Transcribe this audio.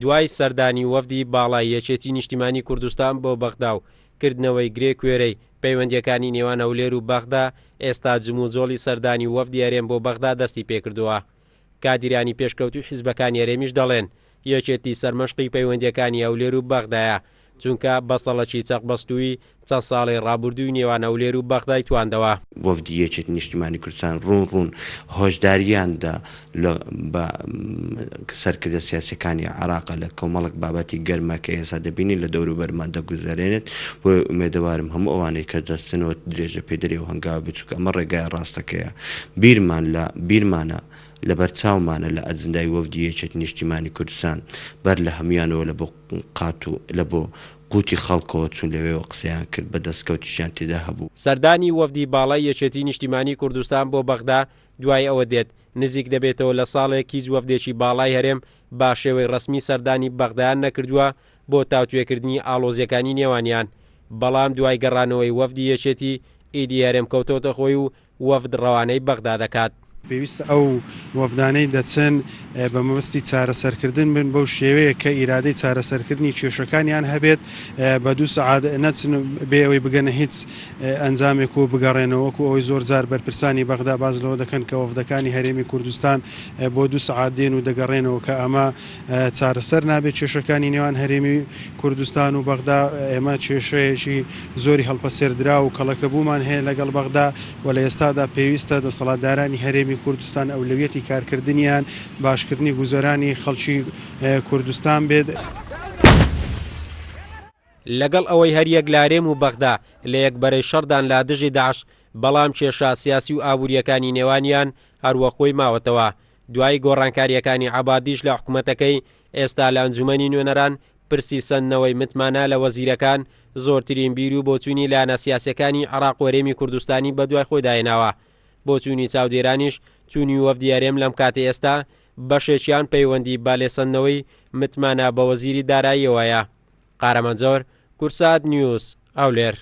دوای سەردانی وەفدی باڵای یەکێتی نیشتیمانی کوردستان بۆ بەغدا و کردنەوەی گرێ کوێرەی پەیوەندییەکانی نێوان هەولێر و بەغدا، ئێستا جموجۆڵی سەردانی وەفدی هەرێم بۆ بەغدا دەستی پێکردووە. کادیرانی پێشکەوتووی حیزبەکانی هەرێمیش دەڵێن، یەکێتی سەرمەشقی پەیوەندییەکانی هەولێر و بەغدایە، چونکە بەستەڵەکی چەقبەستووی چەند ساڵەی ڕابوردووی نێوان هەولێر و بەغدای تواندەوە. وەفدی یەکێتی نیشتیمانی کوردستان ڕوون ڕوون هۆشداریان دا لە بە سەرکردە سیاسیەکانی عێراق لە کۆمەڵک بابەتی گەرمە کە ئێستا دەبینین لە دەوروبەرمان دەگوزەرێنێت، بۆیە ئومێدەوارم هەموو ئەوانەی کە دەچنەوە درێژە پێدەری ئەو هەنگاوە بێت چونکە ئەمە ڕێگایە ڕاستەکەیە بیرمان لە بیرمانە لەبەرچاومانە لە ئەجندای وەفدی یەکێتی نیشتیمانی کوردستان بەر لە هەموویانەوە لە بۆ قات و لە بۆ قوتی خەڵکەوە چوون لەوێوە قسەیان کرد بە دەستکەوتیشیان تێدا هەبوو. سەردانی وەفدی باڵای یەکێتی نیشتیمانی کوردستان بۆ بەغدا دوای ئەوە دێت، نزیک دەبێتەوە لە ساڵێک هیچ وەفدێکی باڵای هەرێم بە شێوەی ڕەسمی سەردانی بەغدایان نەکردووە بۆ تاوتوێکردنی ئاڵۆزییەکانی نێوانیان، بەڵام دوای گەڕانەوەی وەفدی یەکێتی ئیدی هەرێم کەوتۆتە خۆی و وەفد ڕەوانەی بەغدا دەکات. پێویستە ئەو وەفدانەی دەچن بە مەبەستی چارەسەرکردن بن بەو شێوەیە کە ئیرادەی چارەسەرکردنی کێشەکانیان هەبێت، بە دوو سەعات نەچن بێ ئەوەی بگەنە هیچ ئەنجامێک و بگەڕێنەوە، وەکو ئەوەی زۆر جار بەرپرسانی بەغدا باس لەوە دەکەن کە وەفدەکانی هەرێمی کوردستان بۆ دوو سەعات دێن و دەگەڕێنەوە کە ئەمە چارەسەر نابێت کێشەکانی نێوان هەرێمی کوردستان و بەغدا، ئێمە کێشەیەکی زۆری هەڵپەسێردراو و کەڵەکەبوومان هەیە لەگەڵ بەغدا و لە ئێستادا پێویستە دەسەڵاتدارانی هەرێمی کوردستان ئەولەویەتی کارکردنیان باشکردنی گوزەرانی خەڵکی کوردستان بێت. لەگەڵ ئەوەی هەریەک لە هەرێم و بەغدا لە یەک بەرەی شەڕدان لە دژی داعش، بەڵام کێشە سیاسی و ئابوورییەکانی نێوانیان هەروەک خۆی ماوەتەوە. دوای گۆڕانکارییەکانی عەبادیش لە حکومەتەکەی، ئێستا لە ئەنجومەنی نوێنەران پرسی سەندنەوەی متمانە لە وەزیرەکان زۆرترین بیر و بۆچوونی لایەنە سیاسییەکانی عێراق و هەرێمی کوردستانی بەدوای خۆیدا هێناوە. بۆچوونی چاودێرانیش چوونی وەفدی هەرێم لەم کاتەی ئێستا بەشێکیان پەیوەندی بە لێسەندنەوەی متمانە بە وەزیری داراییەوەیە. قارەمان جەوهەر، کوردسات نیوز، هەولێر.